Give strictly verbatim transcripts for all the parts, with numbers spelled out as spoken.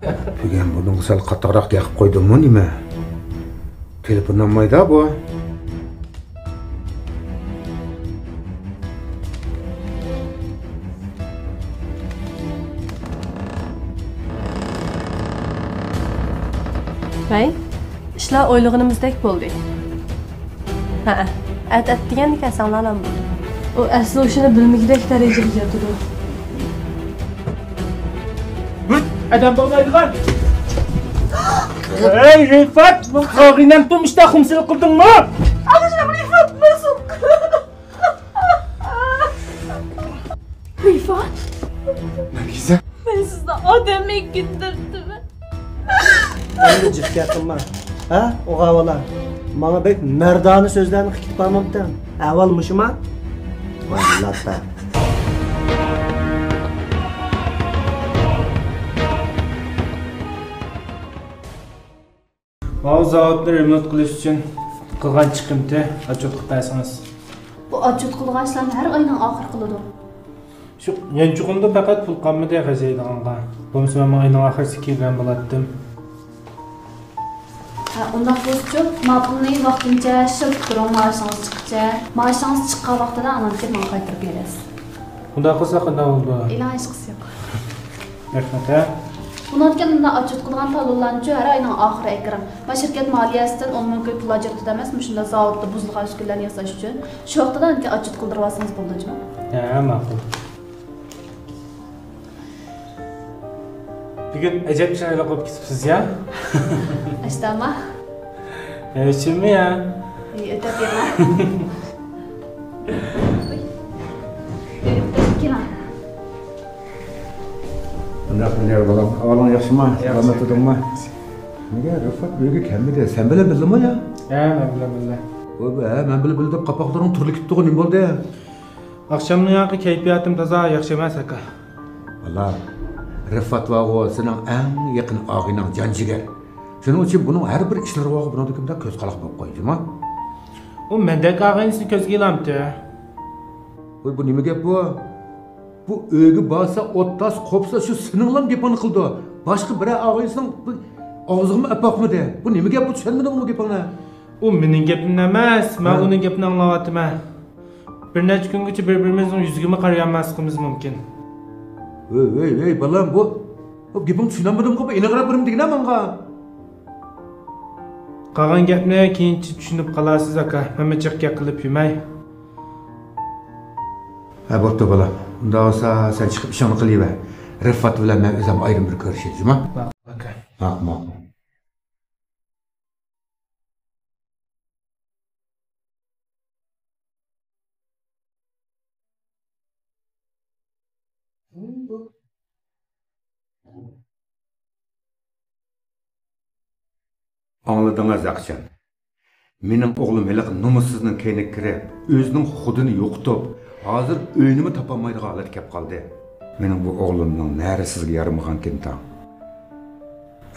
بۈگۈن بۇنىڭغا سەل قاتتىقراق گەپ قىلىپ قويدۇممۇ نېمە؟ تېلېفون ئالمايدا بۇ. ۋەي، ئىشلار ئويلىغىنىمىزدەك بولدى. ھەئە، ئەت ئەت دېگەندە كەلسەڭلارلا بولدى. ئۇ ئەسلى ئۇشۇنى بىلمىگۈدەك دەرىجىگە يېتىدۇ. ھۈت، ئادەم بولمايدىغان. ھەي، رىفات، بۇ قاغىنەم تۇم ئىشتا خۇمسىلىق قىلدىڭمۇ؟ ئاغىشىم رىفات، مەسۇم. رىفات. نەرگىزە. مەن سىزنى ئادەمگە كۆتۈرتتىم. ئەمدى جىق گەپ قىلما. ھە، ئوغاۋالا. ماڭا بەك مەردانە سۆزلەرنى قىلىپ بارمامتىڭ. ئەھۋال مۇشۇما؟ ۋاي لاتا. ماۋۇ زاۋۇتنى رېمونت قىلىش ئۈچۈن قىلغان چىقىمتى ئاتچوت قىلىپ بەرسىڭىز. بۇ ئاتچوت قىلىدىغان ئىشلارنى ھەر ئاينىڭ ئاخىرى قىلىدۇ. شۇ يانچۇقۇمدا پەقەت پۇل قالمىدى خەجلەيدىغانغا. بولمىسا مەن ئاينىڭ ئاخىرىسى كېلگەن بولاتتىم. ھە، ئۇنداق بولسىچۇ، ما پۇلنى ۋاقتىنچە شىلتىپ تۇرۇڭ، مائاشىڭىز چىققىچە. مائاشىڭىز چىققان ۋاقتىدا ئانان كېيىن ماڭا قايتۇرۇپ بېرىسىز. ئۇنداق قىلساق قانداق بولىدۇ؟ ئېلان ھېچقىسى يوق. رەھمەت، ھە؟ ئۇنىڭدىن كېيىن مۇنداق ئاتچوت قىلىدىغان تالونلارنىچۇ ھەر ئاينىڭ ئاخىرى ئەكىرىڭ. ما شىركەت مالىيەسىدىن ئون مىڭ كوي پۇل ئاجرىتىدۇ ئەمەسمۇ، شۇنداق زاۋۇتتا بۇزۇلغان ئۈسكۈنىلەرنى ياساش ئۈچۈن. شۇ ۋاقتىدا ئانىكىن ئاتچوت قىلدۇرۇۋالسىڭىز بولىدۇ جۇمۇ. ھە، ماقۇل. بۈگۈن ئەجەب چىرايلىق بولۇپ كېتىپسىز يا. ئاشتاما. ھە، شۇمۇ يا؟ ئۆي ئۆتەپ بېرىڭ. كېلىڭ. قانداق، نېمە بالام؟ ئەھۋالىڭ ياخشىما؟ ياخشى. سالامەت تۇردۇڭما؟ نېگە رىفات ئۆيگە كەلمىدى؟ سەن بىلەن بىللىمۇ يا؟ ھە، مەن بىلەن بىللە. ھە، مەن بىلەن بىللە دەپ قاپاقلىرىڭ تۈرۈلۈپ كېتىپتىغۇ، نېمە بولدى؟ ئاخشامنىڭ ياقى كەيپىياتىم تازا ياخشى ئەمەس، ئاكا. بالام، رىفات بارغۇ، سېنىڭ ئەڭ يېقىن ئاغىنەڭ، جان جىگەر. شۇنىڭ ئۈچۈن بۇنىڭ ھەر بىر ئىشلىرىغا بۇنىڭدىكى بىر كۆز قاراق بولۇپ قوي، جۇما. ئۇ مەندەك ئاغىنىسىنى كۆزگە ئىلامتى. ۋاي، بۇ نېمە گەپ بۇ؟ بۇ ئۆيگە بارسا، ئوت تاس قوپسا، شۇ سېنىڭلام گېپىڭنى قىلىدۇ. باشقا بىرەر ئاغىنىسىنىڭ بۇ ئاغزىغىمۇ ئەپ باقمىدى. بۇ نېمە گەپ بۇ؟ چۈشەنمىدىڭمۇ گېپىڭنى؟ ئۇ مېنىڭ گېپىمنى ئەمەس، مەن ھە. ئۇنىڭ گېپىنى ئاڭلاۋاتىمەن. بىر نەچچە كۈنگىچە بىر-بىرىمىزنىڭ يۈزىگىمۇ قارىيالماسلىقىمىز مۇمكىن. ۋەي، ۋەي، ۋەي، بالام، بۇ، بۇ گېپىڭنى چۈشىنەلمىدىمغۇ، بۇ ئېنىقراق بىرىم دېگىنە ماڭا. قالغان گەپنى كېيىنچە چۈشىنىپ قالارسىز، ئاكا. مەنمۇ جىق گەپ قىلىپ يۈرمەي. ھە، بوپتۇ، بالام. ئۇنداق بولسا، سەن چىقىپ ئىشىڭنى قىلىۋەر. رىفات بىلەن مەن ئۆزۈم ئايرىم بىر كۆرۈشەي، جۇما؟ ئاكا. ماقۇل، ماقۇل. ئاڭلىدىڭىز، ئاقىجان. مېنىڭ ئوغلۇم ھېلىقى نومۇسسىزنىڭ كەينىگە كىرىپ، ئۆزىنىڭ خۇدىنى يوقىتىپ، ھازىر ئۆيىنىمۇ تاپالمايدىغان ھالەتكە كەپ قالدى. مېنىڭ بۇ ئوغلۇمنىڭ نەرى سىزگە يارىمىغانكىن تاڭ.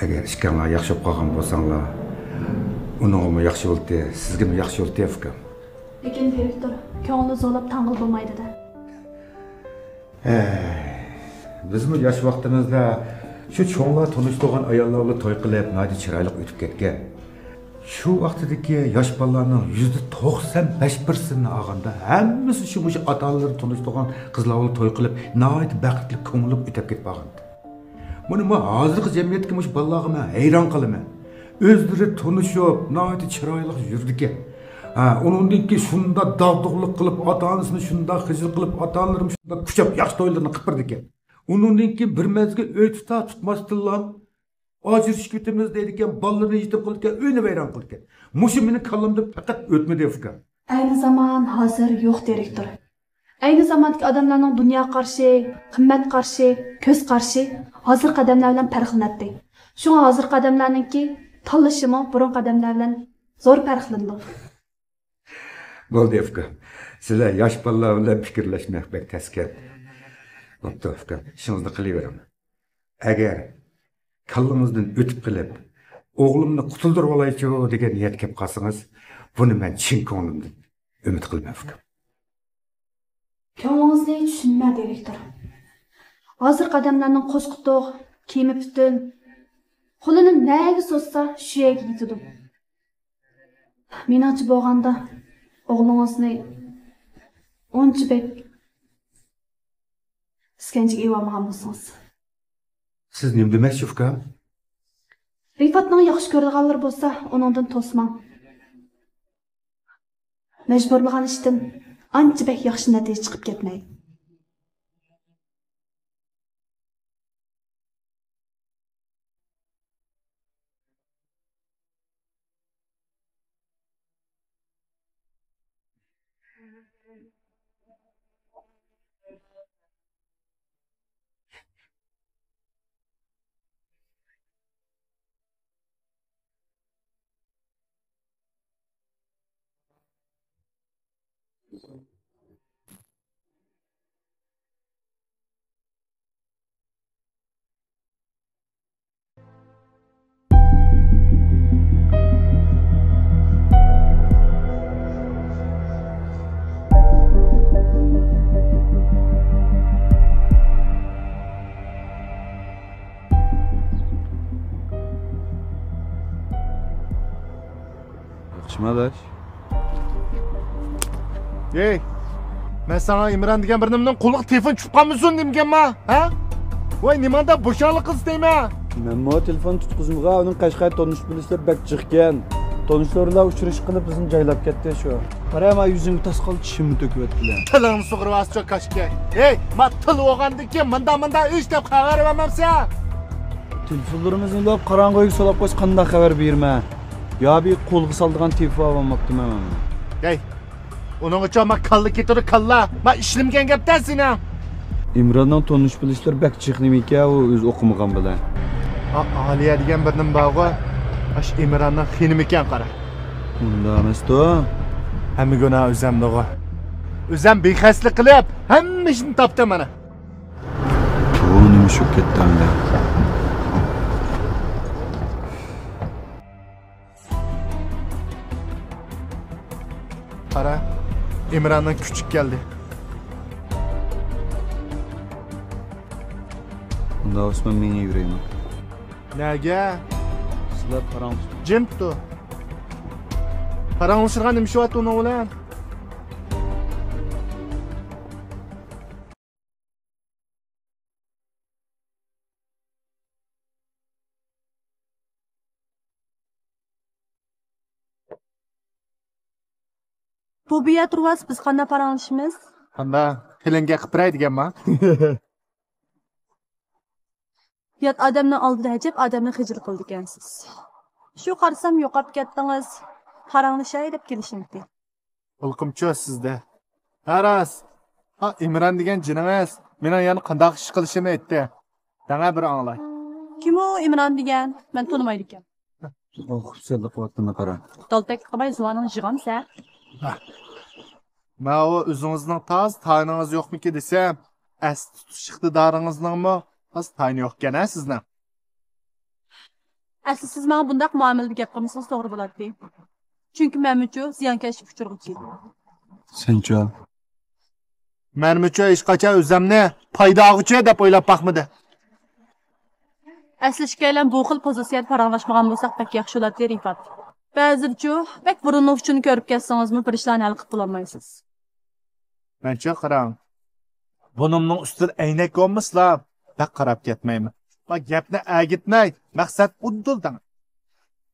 ئەگەر ئىككىڭلار ياخشى بولۇپ قالغان بولساڭلار، ئۇنىڭغىمۇ ياخشى بولدى، سىزگىمۇ ياخشى بولدى، ئۇكام. لېكىن دىرېكتور، كۆڭلى زورلاپ تاڭغىلى بولمايدۇ-دە. ھەي، بىزمۇ ياش ۋاقتىمىزدا شۇ چوڭلار تونۇشتۇرغان ئاياللار بىلەن توي قىلىپ، ناھايىتى چىرايلىق ئۆتۈپ كەتكەن. شۇ ۋاقتىدىكى ياش بالىلارنىڭ يۈزدە توقسان بەش پىرسەنتىنى ئالغاندا، ھەممىسى شۇ مۇشۇ ئاتا-ئانىلىرى تونۇشتۇرغان قىزلار بىلەن توي قىلىپ، ناھايىتى بەختلىك، كۆڭۈللۈك ئۆتۈپ كېتىپ قالغانىدى. مانا، مانا ھازىرقى جەمئىيەتتىكى مۇشۇ بالىلارغا مەن ھەيران قالىمەن. ئۆزلىرى تونۇشۇپ، ناھايىتى چىرايلىق يۈرىدىكەن. ھە، ئۇنىڭدىن كېيىن شۇنداق داغدۇغىلىق قىلىپ، ئاتا-ئانىسىنى شۇنداق خىجىل قىلىپ، ئاتا-ئانىلىرىمۇ شۇنداق كۇچاپ ياخشى تويلىرىنى قىلىپ بېرىدىكەن. ئۇنىڭدىن كېيىن بىر مەزگىل ئۆي تۇتا تۇتماستىنلا، ئاجرىشىپ كېتىمىز دەيدىكەن، بالىلىرىنى يېتىم قىلىدىكەن، ئۆينى ۋەيران قىلىدىكەن. مۇشۇ مېنىڭ كاللامدىن پەقەت ئۆتمىدى، ئۇكا. ئەينى زامان ھازىر يوق دىرېكتور. ئەينى زاماندىكى ئادەملەرنىڭ دۇنيا قارىشى، قىممەت قارىشى، كۆز قارىشى ھازىرقى ئادەملەر بىلەن پەرقلىنەتتى. شۇڭا ھازىرقى ئادەملەرنىڭكى تاللىشىمۇ بۇرۇنقى ئادەملەر بىلەن زور پەرقلىنىدۇ. بولدى، ئۇكام. سىلەر ياش بالىلار بىلەن پىكىرلەشمەك بەك تەسكەن. بوپتۇ، ئۇكام. ئىشىڭىزنى قىلىۋېرىڭ. ئەگەر كاللىڭىزدىن ئۆتۈپ قېلىپ، ئوغلۇمنى قۇتۇلدۇرۇۋالايچۇ دېگەن نىيەتكە كېلىپ قالسىڭىز، بۇنى مەن چىن كۆڭلۈمدىن ئۈمىد قىلىمەن، ئۇكام. كۆڭلىڭىزنى چۈشىنىمەن، دىرېكتور. ھازىرقى ئادەملەرنىڭ قوز قوتۇق، كىيىمى پۈتۈن، قولىنى نەگە سوزسا، شۇ يەرگە يېتىدۇ. مېنىڭچە بولغاندا، ئوغلىڭىزنى ئۇنچە بەك ئىسكەنجىگە ئېلىۋالمىغان بولسىڭىز. سىز نېمە دېمەكچى، ئۇكام؟ رىفاتنىڭ ياخشى كۆرىدىغانلىرى بولسا، ئۇنىڭدىن توسماڭ. مەجبۇرلىغان ئىشتىن ئانچە بەك ياخشى نەتىجە چىقىپ كەتمەيدۇ. ياخشىمۇ ئاداش؟ ھەي، مەن ساڭا ئىمران دېگەن بىر نېمىنىڭ قولىغا تېلېفون چۈشۈپ قالمىسۇن دېمىگەنما؟ ھە؟ ۋاي، نېمانداق بوشاڭلىق قىلسا دەيمەن. مەنمۇ تېلېفون تۇتقۇزمىغان، ئۇنىڭ قەشقەر تونۇش بىلىشلىرى بەك جىقكەن. تونۇشلار بىلەن ئۇچرىشىش قىلىپ بىزنى جايلاپ كەتتى شۇ. قارا، ما يۈزۈڭگە تاس قالدى، چىشىمنى تۆكۈۋەتتىلە. تىلىڭنى سۇغۇرۇۋاتسىچۇ كاشكەي. ھەي، ما تىل بولغاندىن كېيىن مۇنداق مۇنداق ئىش دەپ خەۋەر بەرمەمسەن؟ تېلېفونلىرىمىزنى ئۇلاپ قاراڭغۇ ئۆيگە سولاپ قويسا قانداق خەۋەر بېرىمەن؟ يا بىر قولغا سالىدىغان تېلېفون ئالالماپتىمەن مەن. ھەي، ئۇنىڭغىچۇ ما كاللا كېتىدۇ، كاللا. ما ئىشلىمىگەن گەپتە سېنىڭ. ئىمراننىڭ تونۇش بىلىشلىرى بەك جىق نېمىكەن، ئۇ ئۆزى ئوقۇمىغان بىلەن. ئا، ئالىيە دېگەن بىر نېمە بارغۇ، ئاشۇ ئىمراننىڭ خېنىمىكەن قارا. ئۇنداق ئەمەستۇ. ھەممە گۇناھ ئۆزەمدىغۇ. ئۆزەم بىخەستىلىك قىلىپ، ھەممە ئىشنى تاپتىم مانا. بۇ نېمە شۇ كەتتى ئەمدى؟ قارا، ئىمراننىڭ كۈچۈك كەلدى. ئۇنداق بولسا مەن مېڭىۋېرەيمەن. نەگە؟ سىلەر پاراڭلىشىڭ. جىم تۇر. پاراڭلىشىدىغان نېمە ئىشى بارتى ئۇنىڭ بىلەن؟ بۇ بۇ يەردە تۇرۇۋالسا بىز قانداق پاراڭلىشىمىز؟ قانداق؟ تىلىڭگە قىپىراي دېگەنما؟ يات ئادەمنىڭ ئالدىدا ئەجەب ئادەمنى خىجىل قىلىدىكەنسىز. شۇ قارىسام يوقاپ كەتتىڭىز. پاراڭلىشاي دەپ كېلىشىمتى. ھېلىقىمچۇ سىزدە. ھە راست. ھا، ئىمران دېگەن جېنىڭىز مېنىڭ يەنە قانداق ئىش قىلىشىمنى ئېيتتى. دەڭە بىر ئاڭلاي. كىم ئۇ ئىمران دېگەن؟ مەن تونۇمايدىكەن. ئوھ، خۇپسەنلىك قىلىۋاتىمەن قارا. دالتەك قىلماي زۇۋانىڭنى يىغامسەن، ھە؟ ماۋۇ ئۆزىڭىزنىڭ تاز تايىنىڭىز يوقمىكى دېسەم، ئەستە تۇتۇش ئىقتىدارىڭىزنىڭمۇ تاز تايىنى يوقكەن ھە سىزنىڭ. ئەسلى سىز ماڭا بۇنداق مۇئامىلىدە گەپ قىلمىسىڭىز توغرا بولاتتى. چۈنكى مەنمۇچۇ زىيانكەشلىك ئۇچۇرىغا ئۇچرىدىم. سەنچۇ؟ مەنمۇچۇ ھېچقاچان ئۆزەمنى پايدا ئالغۇچى دەپ ئويلاپ باقمىدىم. ئەسلى ئىككىيلەن بۇ خىل پوزىتسىيەدە پاراڭلاشمىغان بولساق بەك ياخشى بولاتتى، رىفات. بەزىدىچۇ بەك بۇرۇننىڭ ئۇچىنى كۆرۈپ كەتسىڭىزمۇ بىر ئىشلارنى ھەل قىلىپ بولالمايسىز. مەنچە قاراڭ. بۇنىڭنىڭ ئۈستىدە ئەينەك بولمىسىلا، بەك قاراپ كەتمەيمەن. ما گەپنى ئەگىتمەي، مەقسەت ئۇدۇل دەڭ.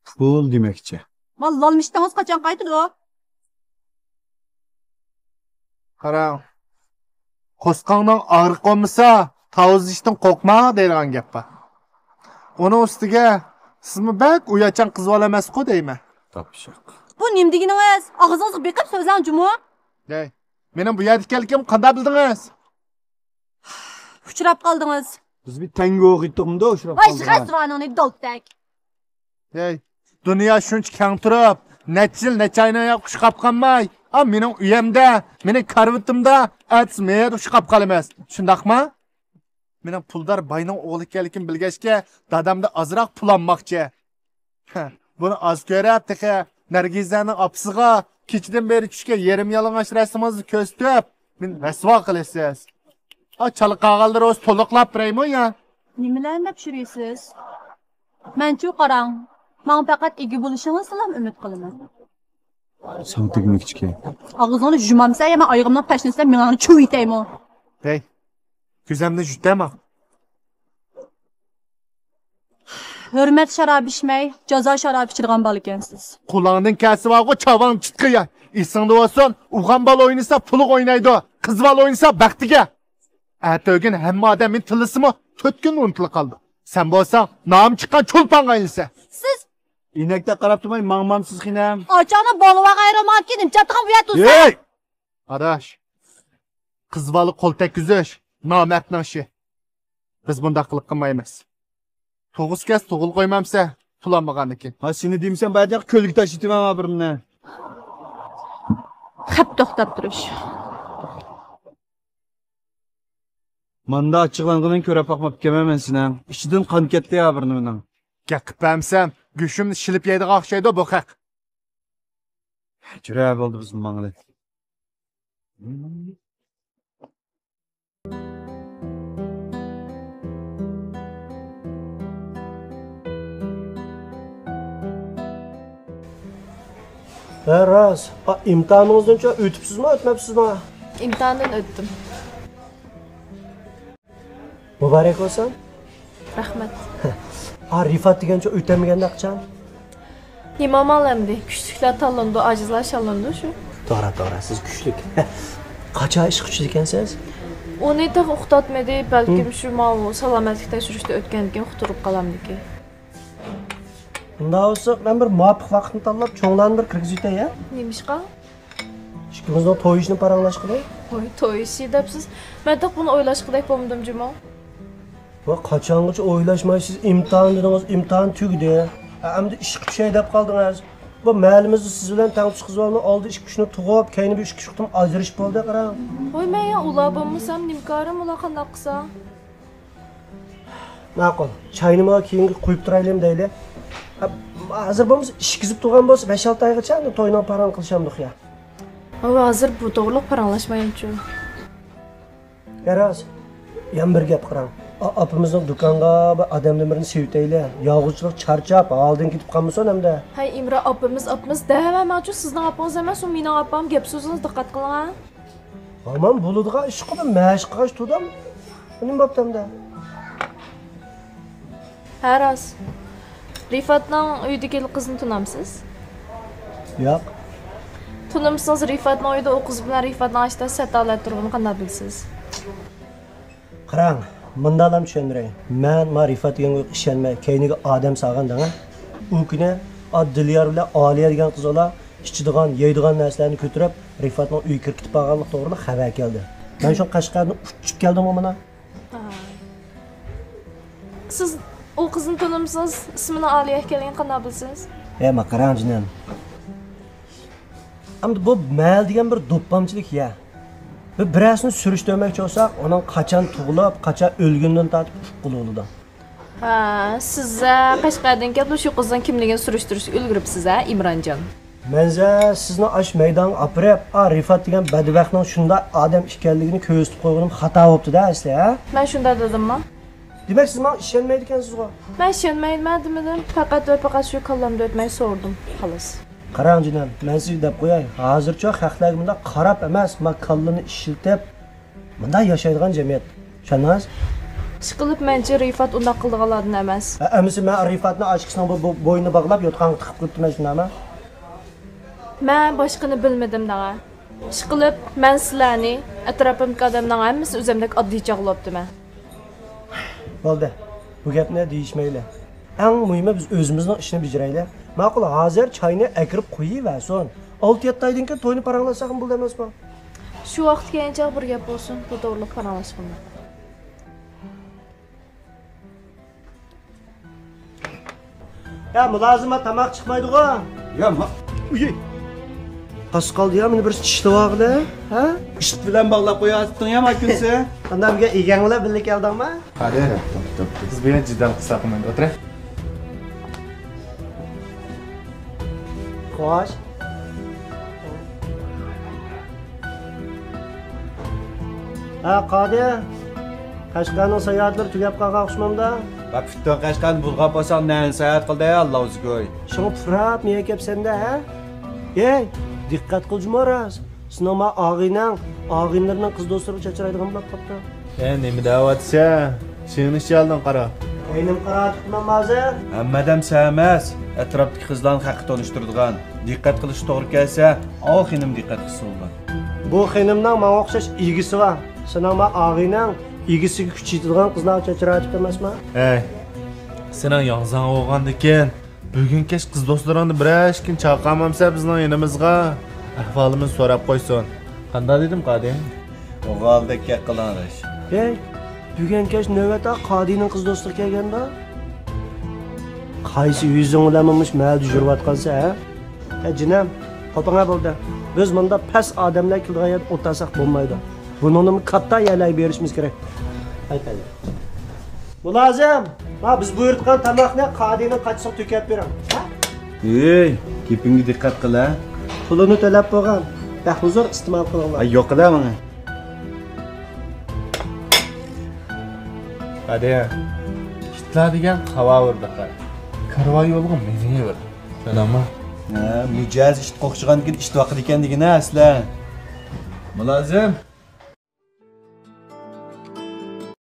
پۇل دېمەكچى. ما لالمىشتىڭىز قاچان قايتىدۇ؟ قاراڭ. قورسىقىڭنىڭ ئاغرىقى بولمىسا، تاۋۇز يېيىشتىن قورقما دەيدىغان گەپ بار. ئۇنىڭ ئۈستىگە، سىزمۇ بەك ئۇياتچان قىز بالا ئەمەسقۇ دەيمەن. تاپشاق. بۇ نېمە دېگىنىڭىز؟ ئاغزىڭىزغا بېقىپ سۆزلەڭ جۇمۇ. دەي، مېنىڭ بۇ يەردە ئىكەنلىكىمنى قانداق بىلدىڭىز؟ ئۇچراپ قالدىڭىز. بىز بىر تەڭگە ئوخشىتىقمىدۇ ئۇچراپ ۋاي، قالدىغان. غەزۋانىڭنى دالتەك. ھەي، دۇنيا شۇنچە كەڭ تۇرۇپ، نەچچە يىل، نەچچە ئاينىڭ ئۇشقاپ قالماي، ئا، مېنىڭ ئۆيەمدە، مېنىڭ كارىۋىتىمدا ئەتىسى مېيىت ئۇشقاپ قالىمىز. شۇنداقما؟ مېنىڭ پۇلدار باينىڭ ئوغلى ئىكەنلىكىمنى بىلگەچكە، دادامدىن ئازراق پۇل ئالماقچى. ھە، بۇنى ئاز كۆرۈپ، تېخى نەرگىزەنىڭ ئاپىسىغا كېچىدىن بېرى چۈشكەن يېرىم يالىڭاچ رەسىمىڭىزنى كۆرسىتىپ، مېنى رەسۋا قىلىسىز. ئا، چالا قالغانلىرى ئۆز تولۇقلاپ بېرەيمۇ يا؟ نېمىلەرنى دەپ چۈشۈرىسىز؟ مەنچۇ قاراڭ، ماڭا پەقەت ئىگە بولۇشىڭىزنىلا ئۈمىد قىلىمەن. ساڭا تېگىمەكچىكەن. ئاغزىڭنى يۇمامسەن يا مەن ئايىغىمنىڭ پەشنىسىدە مېڭەڭنى چۇۋۇۋېتەيمۇ؟ ھەي، كۆزۈمنى يۇتتەما. ھۆرمەت شارابى ئىچمەي، جازا شارابى ئىچىدىغان بالىكەنسىز. قۇلاڭدىن كەلسە بارغۇ، چاۋاڭ چىتقىيا. ئېسىڭدە بولسۇن، ئوغان بالا ئوينىسا پۇلىغا ئوينايدۇ، قىز بالا ئوينىسا بەختىگە. ئەتە ئۆگۈن ھەممە ئادەم مېنى تىللىسىمۇ، تۆت كۈن ئۇنتۇلۇپ قالىدۇ. سەن بولساڭ نامى چىققان چولپانغا ئايلىنىسەن. سىز ئىنەكتەك قاراپ تۇرماي ماڭمامسىز خېنىم؟ ئاچاڭنى بالىۋاغا ئايرىماقكىن، نېمە چاتىقىڭ بۇ يەردە تۇرسا؟ ھەي! قاراش، قىز بالا قول تەگكۈزۈش نامەردنىڭ ئىشى. بىز بۇنداق قىلىق قىلمايمىز. تۇغۇسى كەلسە تۇغۇلغا قويمامسەن، پۇل ئالمىغاندىكىن. ھا، سېنى دېمىسەم، بەدەق كۆلگە تاشلىتىمەن ھا بىرنى. خەپ توختاپ تۇرۇش. ماندا ئاچچىقلانغىنىڭ كۆرۈپ باقماپتىكەنمەن مەن سېنىڭ. ئىچىدىن قان كەتتى ھا بىرنى مېنىڭ. گەپ قىلىپ بەرمىسەم، گۆشۈمنى شىلىپ يەيدىغان ئوخشايدۇ بۇ خەق. جۈرە بولدى بىزنىڭ ماڭىلى. ھە، راست. ئا، ئىمتىھانىڭىزدىنچۇ ئۆتۈپسىزمۇ، ئۆتمەپسىزمۇ؟ ئىمتىھاندىن ئۆتتۈم. مۇبارەك بولسۇن. رەھمەت. ھا، رىفات دېگەنچۇ ئۆتەلمىگەندە قاچان؟ نېمە ئامال ئەمدى؟ كۈچلۈكلەر تاللىنىدۇ، ئاجىزلار شاللىنىدۇ شۇ. توغرا، توغرا، سىز كۈچلۈك. قاچان ئىشقا چۈشىدىكەنسىز؟ ئۇنى تېخى ئۇقتاتمىدى، بەلكىم شۇ ماۋۇ سالامەتلىك تەكشۈرۈشتىن ئۆتكەندىن كېيىن ئۇقتۇرۇپ قالامدىكىن. ئۇنداق بولسا، مەن بىر مۇۋاپىق ۋاقىتنى تاللاپ، چوڭلارنى بىر كىرگۈزۈۋېتەي، ھە؟ نېمىشقا؟ ئىككىمىزنىڭ توي ئىشىنى پاراڭلاشقىلى. ۋاي، توي ئىشى دەپسىز. مەن تېخى بۇنى ئويلاشقۇدەك بولمىدىم جۇمۇ. ۋە قاچانغىچە ئويلاشماي، سىز ئىمتىھان دېدىڭىز، ئىمتىھان تۈگىدى. ئە، ئەمدى ئىشقا چۈشەي دەپ قالدىڭىز. بۇ مەھەللىمىزدە سىز بىلەن تەڭتۇش قىز بالىنىڭ ئالدى ئىككى ئۈچنى تۇغۇپ، كەينى بىر ئىككى ئۈچ قېتىم ئاجرىشىپ بولدى، قاراڭ. ۋاي، مەن يا ئۇلار بولمىسام نېمە كارىم، ئۇلار قانداق قىلسا؟ ماقۇل. چاينىمۇ كېيىنگە قۇيۇپ تۇرايلىمۇ دەيلى. ھە، ھازىر بولمىسا ئىشكىزىپ تۇرغان بولسا، بەش-ئالتە ئايغىچە ئەمدى توينىڭ پارىڭىنى قىلىشامدۇق يا؟ ھاۋا ھازىر بۇ توغرىلىق پاراڭلاشمايلىچۇ. يا راست. يەنە بىر گەپ قاراڭ. ئا-، ئاپىمىزنىڭ دۇكانغا بىر ئادەمدىن بىرنى سېلىۋېتەيلى. يالغۇزچىلىق چارچاپ، ھالىدىن كېتىپ قالمىسۇن ئەمدى. ھەي ئىمران، ئاپىمىز، ئاپىمىز دەۋەرمەڭچۇ، سىزنىڭ ئاپىڭىز ئەمەس، ئۇ مېنىڭ ئاپام. گەپ سۆزىڭىزگە دىققەت قىلىڭ ھە. ھامان بولىدىغان ئىشقا بىر مەشىق قىلغاچ تۇردۇم. نېمە بوپتۇ ئەمدى؟ ھە، راست. رىفاتنىڭ ئۆيىدىكى قىزنى تونامسىز؟ ياق. تونۇمسىڭىز، رىفاتنىڭ ئۆيىدە ئۇ قىز بىلەن رىفاتنىڭ ئاشتا سەت ھالەتتە تۇرغىنىنى قانداق بىلىسىز؟ قاراڭ، مۇنداقلام چۈشەندۈرەي. مەن ما رىفات دېگەن گۇيغا ئىشەنمەي، كەينىگە ئادەم سالغان دەڭە. ئۇ كۈنى ئا دىليار بىلەن ئالىيە دېگەن قىز ئۇلار ئىچىدىغان، يەيدىغان نەرسىلەرنى كۆتۈرۈپ، رىفاتنىڭ ئۆيىگە كىرىپ كېتىپ قالغانلىقى توغرىلىق خەۋەر كەلدى. مەن شۇ قەشقەردىن ئۇچۇپ كەلدىمغۇ مانا. ھا. سىز ئۇ قىزنى تونۇمسىز، ئىسمىنىڭ ئالىيە ئىكەنلىكىنى قانداق بىلىسىز؟ ھە، ما قاراڭ جېنىم. ئەمدى بۇ مەھەللە دېگەن بىر دوپپامچىلىك يەر. بىر بىرەرسىنى سۈرۈشتۈرمەكچى بولساق، ئۇنىڭ قاچان تۇغۇلۇپ، قاچان ئۆلگىنىدىن تارتىپ ئۇققىلى بولىدۇ. ھە، سىز ھە قەشقەردىن كېلىپلا شۇ قىزنىڭ كىملىكىنى سۈرۈشتۈرۈشكە ئۈلگۈرۈپسىز ھە، ئىمرانجان؟ مەنزە سىزنى ئاش مەيدانغا ئاپىرىپ، ئا رىفات دېگەن بەدبەختنىڭ شۇنداق ئادەم ئىكەنلىكىنى كۆرسىتىپ قويغىنىم خاتا بوپتۇ-دە ئەسلى، ھە؟ مەن شۇنداق دېدىمما؟ دېمەك، سىز ماڭا ئىشەنمەيدىكەنسىزغۇ؟ مەن ئىشەنمەيمەن دېمىدىم، پەقەت ۋە پەقەت شۇ كاللامدىن ئۆتمەي سورىدىم، خالاس. قاراڭ جېنىم، مەن سىزگە دەپ قوياي، ھازىرچۇ خەقلەرگە مۇنداق قاراپ ئەمەس، ما كاللىنى ئىشلىتىپ، مۇنداق ياشايدىغان جەمئىيەت. چۈشەندىڭىز؟ ئىشقىلىپ، مەنچە رىفات ئۇنداق قىلىدىغانلاردىن ئەمەس. ھە، ئەمىسە مەن رىفاتنى ئاشىكىسىنىڭ بۇ، بۇ بوينىنى باغلاپ يوتقانغا تىقىپ قويۇپتىمەن شۇنداقمۇ؟ مەن باشقىنى بىلمىدىم دەڭە. ئىشقىلىپ، مەن سىلەرنى، ئەتراپىمدىكى ئادەملەرنىڭ ھەممىسىنى ئۆزۈمدەك ئاددىي چاغلاپتىمەن. بولدى، بۇ گەپنى دېيىشمەيلى. ئەڭ مۇھىمى بىز ئۆزىمىزنىڭ ئىشىنى بېجىرەيلى. ماقۇل، ھازىر چاينى ئەكىرىپ قويۇۋەرسۇن. ئالتە-يەتتە ئايدىن كېيىن توينى پاراڭلاشساقمۇ بولىدۇ ئەمەسمۇ؟ شۇ ۋاقىت كەلگىنىچە بىر گەپ بولسۇن، بۇ توغرىلىق پاراڭلاشقىنىمىز. يا مۇلازىمەت تاماق چىقمايدىغۇ؟ يا ما-، ئۇي. قاس قالدى يا، مېنى بىرسى چىشلىۋالغىلى، ھە؟ ئىشت بىلەن باغلاپ قويۇۋېتىپتىڭ يا ماكۈنسى. قانداق بۈگۈن ئىگەڭ بىلەن بىللە كەلدىڭما؟ قادىر، توپ، توپ، توپ. بىز بۇ يەردە جىددىي قىلساق بولمايدۇ. ئولتۇرە. خوش. ھە، قادىر. قەشقەرنىڭ ساياھەتلىرى تۈگەپ قالغان ئوخشىمامدا؟ ۋە پۈتۈن قەشقەرنى بۇلغاپ بولساڭ، نەنى ساياھەت قىلدى، ئاللا ئۆزى گوي. شۇڭا پۇراپ مېڭىپ كەپسەندە، ھە؟ ئەي، دىققەت قىلجىمۇ راست. سېنىڭ ما ئاغىنەڭ، ئاغىنىلىرىنىڭ قىز دوستلىرىغا چاچرايدىغان بولۇپ قاپتۇ. ئە، نېمە دەۋاتىسەن؟ سېنىڭ ئىشچالدىڭ قارا. ئەي، نېمە قاراۋاتىپتىمەن ھازىر؟ ھەممە ئادەم سەن ئەمەس، ئەتراپتىكى قىزلارنى خەققە تونۇشتۇرىدىغان. دىققەت قىلىش توغرا كەلسە، ئاۋۇ خېنىم دىققەت قىلسا بولىدۇ. بۇ خېنىمنىڭ ماڭا ئوخشاش ئىگىسى بار. سېنىڭ ما ئاغىنەڭ ئىگىسىگە كۈچ يېتىدىغان قىزلارغا چاچراۋاتىپتۇ ئەمەسما؟ ئەي، سېنىڭ ياڭزاڭ بولغاندىكىن، بۈگۈن كەچ قىز دوستلىرىڭنى بىرەر ئىككىنى چاقىرمامسەن بىزنىڭ يېنىمىزغا؟ ئەھۋالىمىزنى سوراپ قويسۇن. قانداق دېدىم، قادى؟ ئوغالدەك گەپ قىلىڭ، ئاداش. ھەي، بۈگۈن كەچ نۆۋەت قادىنىڭ قىز دوستلىرى كەلگەندە. قايسى يۈزۈڭ بىلەن مۇشۇ مەھەلدە يۈرۈۋاتقانسەن، ھە؟ ھە، جېنىم، قوپۇڭە بولدى. بىز مۇنداق پەس ئادەملەر كېلىدىغان يەردە ئولتۇرساق بولمايدۇ. بۇنىڭدىنمۇ كاتتا يەرلەرگە بېرىشىمىز كېرەك. ھەي، ھەي. مۇلازىم، ما بىز بۇيرۇتقان تاماقنى قادىنىڭ قاچىسىغا تۆكۈپ بېرىڭ. ھە؟ ئۆي، گېپىڭگە دىققەت قىل، ھە؟ پۇلىنى تۆلەپ بولغان. بەك ھۇزۇر ئىستېمال قىلىڭلار. ئاي، يوق، قىلە ماڭا. قادى، ئىتلار دېگەن قاۋا بىر بېقىر. كارۋان يولغا مېنى بېرىدۇ. چۈشەندىڭمۇ؟ ھە، مىجەز ئىت قوقچىغاندىكىن ئىت ۋاقىدىكەن دېگىنە ئەسلى. مۇلازىم.